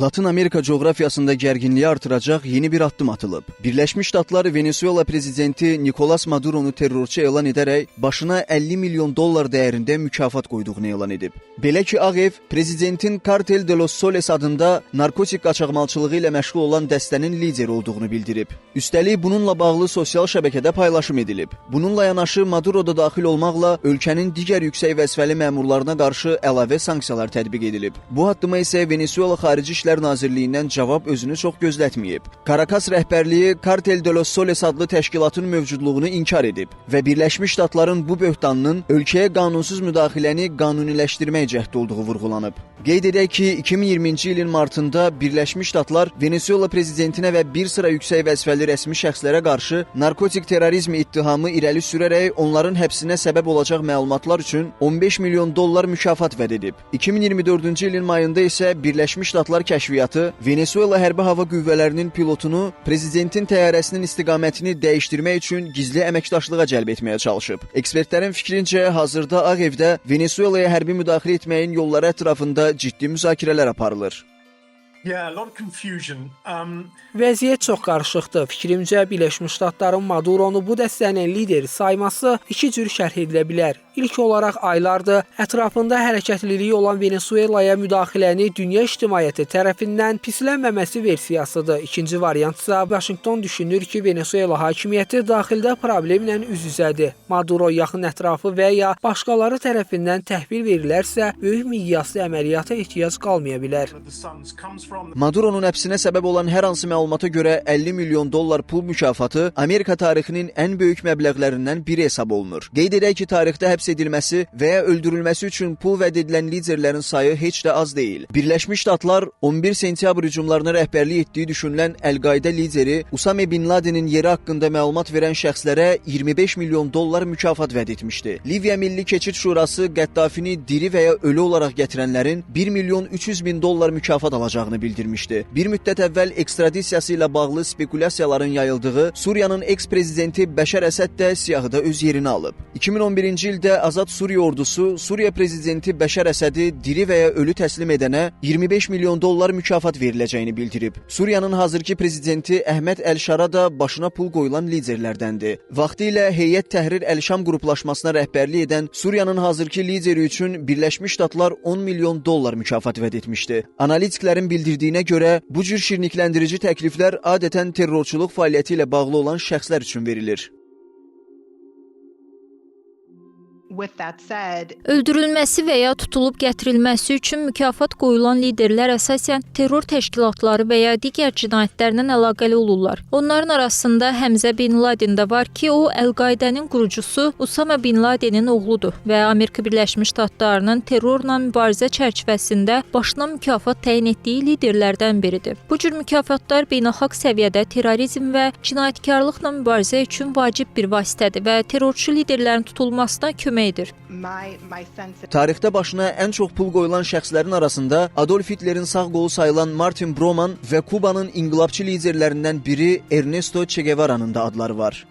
Latın Amerika coğrafiyasında gərginliyi artıracaq yeni bir addım atılıb. Birləşmiş Ştatlar Venesuela prezidenti Nikolas Maduronu terrorçu elan edərək başına 50 milyon dollar dəyərində mükafat qoyduğunu elan edib. Belə ki, Ağ Ev prezidentin Cartel de los Soles adında narkotik qaçaqmalçılığı ilə məşğul olan dəstənin lideri olduğunu bildirib. Üstəlik bununla bağlı sosial şəbəkədə paylaşım edilib. Bununla yanaşı Maduro da daxil olmaqla ölkənin digər yüksək vəzifəli məmurlarına qarşı əlavə sanksiyalar tətbiq edilib. Bu addıma isə Venesuela Xarici İşlər Nazirliyindən cavab özünü çox gözlətməyib. Karakas rəhbərliyi Cartel de los Soles adlı təşkilatın mövcudluğunu inkar edib və Birləşmiş Ştatların bu böhtanının ölkəyə qanunsuz müdaxiləni qanuniləşdirmək cəhdi olduğu vurğulanıb. Qeyd edək ki, 2020-ci ilin martında Birləşmiş Ştatlar Venesuela prezidentinə və bir sıra yüksək vəzifəli rəsmi şəxslərə qarşı narkotik terrorizmi ittihamı irəli sürərək onların həbsinə səbəb olacaq məlumatlar üçün 15 milyon dollar mükafat vəd edib. 2024-cü ilin mayında isə Birləşmiş Ştatlar kəşfiyyatı Venesuela Hərbi Hava Qüvvələrinin pilotunu prezidentin təyyarəsinin istiqamətini dəyişdirmək üçün gizli əməkdaşlığa cəlb etməyə çalışıb. Ekspertlərin fikrincə, hazırda Ağ Evdə Venesuelaya hərbi müdaxilə etməyin yolları ətrafında ciddi müzakirələr aparılır. Yeah, a lot of confusion. Vəziyyət çox qarışıqdır. Fikrimcə, Birləşmiş Ştatların Maduronu bu dəstənin lideri sayması iki cür şərh edilə bilər. İlk olaraq aylardır ətrafında hərəkətliliyi olan Venesuelaya müdaxiləni dünya ictimaiyyəti tərəfindən pislənməməsi versiyasıdır. İkinci variant isə Vaşinqton düşünür ki, Venesuela hakimiyyəti daxildə problemlə üz-üzədir. Maduro yaxın ətrafı və ya başqaları tərəfindən təhvil verilərsə, böyük miqyaslı əməliyyata ehtiyac qalmaya bilər. The Suns comes from. Maduronun həbsinə səbəb olan hər hansı məlumata görə 50 milyon dollar pul mükafatı Amerika tarixinin ən böyük məbləğlərindən biri hesab olunur. Qeyd edək ki, tarixdə həbs edilməsi və ya öldürülməsi üçün pul vəd edilən liderlərin sayı heç də az deyil. Birləşmiş Ştatlar 11 sentyabr hücumlarına rəhbərlik etdiyi düşünülən Əl-Qaidə lideri Usame bin Ladenin yeri haqqında məlumat verən şəxslərə 25 milyon dollar mükafat vəd etmişdi. Liviya Milli Keçid Şurası Qəddafini diri və ya ölü olaraq gətirənlərin 1 milyon 300 min dollar mükafat alacağını bildirmişdi. Bir müddət əvvəl ekstradisiyası ilə bağlı spekulyasiyaların yayıldığı Suriyanın eks-prezidenti Bəşər Əsəd də siyahıda öz yerini alıb. 2011-ci ildə Azad Suriya ordusu Suriya prezidenti Bəşər Əsədi diri və ya ölü təslim edənə 25 milyon dollar mükafat veriləcəyini bildirib. Suriyanın hazırki prezidenti Əhməd Əl-Şara da başına pul qoyulan liderlərdəndir. Vaxtilə Heyət Təhrir Əl-Şam qruplaşmasına rəhbərlik edən Suriyanın hazırki lideri üçün Birləşmiş Ştatlar 10 milyon dollar mükafat vəd etmişdi. Analitiklərin bildirdiyinə görə bu cür şirnikləndirici təkliflər adətən terrorçuluq fəaliyyəti ilə bağlı olan şəxslər üçün verilir. With that said, Öldürülməsi və ya tutulub gətirilməsi üçün mükafat qoyulan liderlər əsasən terror təşkilatları və ya digər cinayətlərlə əlaqəli olurlar. Onların arasında Həmzə bin Laden də var ki, o Əl-Qaidənin qurucusu Usama bin Ladenin oğludur və Amerika Birləşmiş Ştatlarının terrorla mübarizə çərçivəsində başına mükafat təyin etdiyi liderlərdən biridir. Bu cür mükafatlar beynəlxalq səviyyədə terrorizm və cinayətkarlıqla mübarizə üçün vacib bir vasitədir və terrorçu liderlərin tutulmasına kömək edir. my sense Tarixdə başına ən çox pul qoyulan şəxslərin arasında Adolf Hitlerin sağ qolu sayılan Martin Broman və Kubanın inqilabçı liderlərindən biri Ernesto Che Guevara'nın da adları var.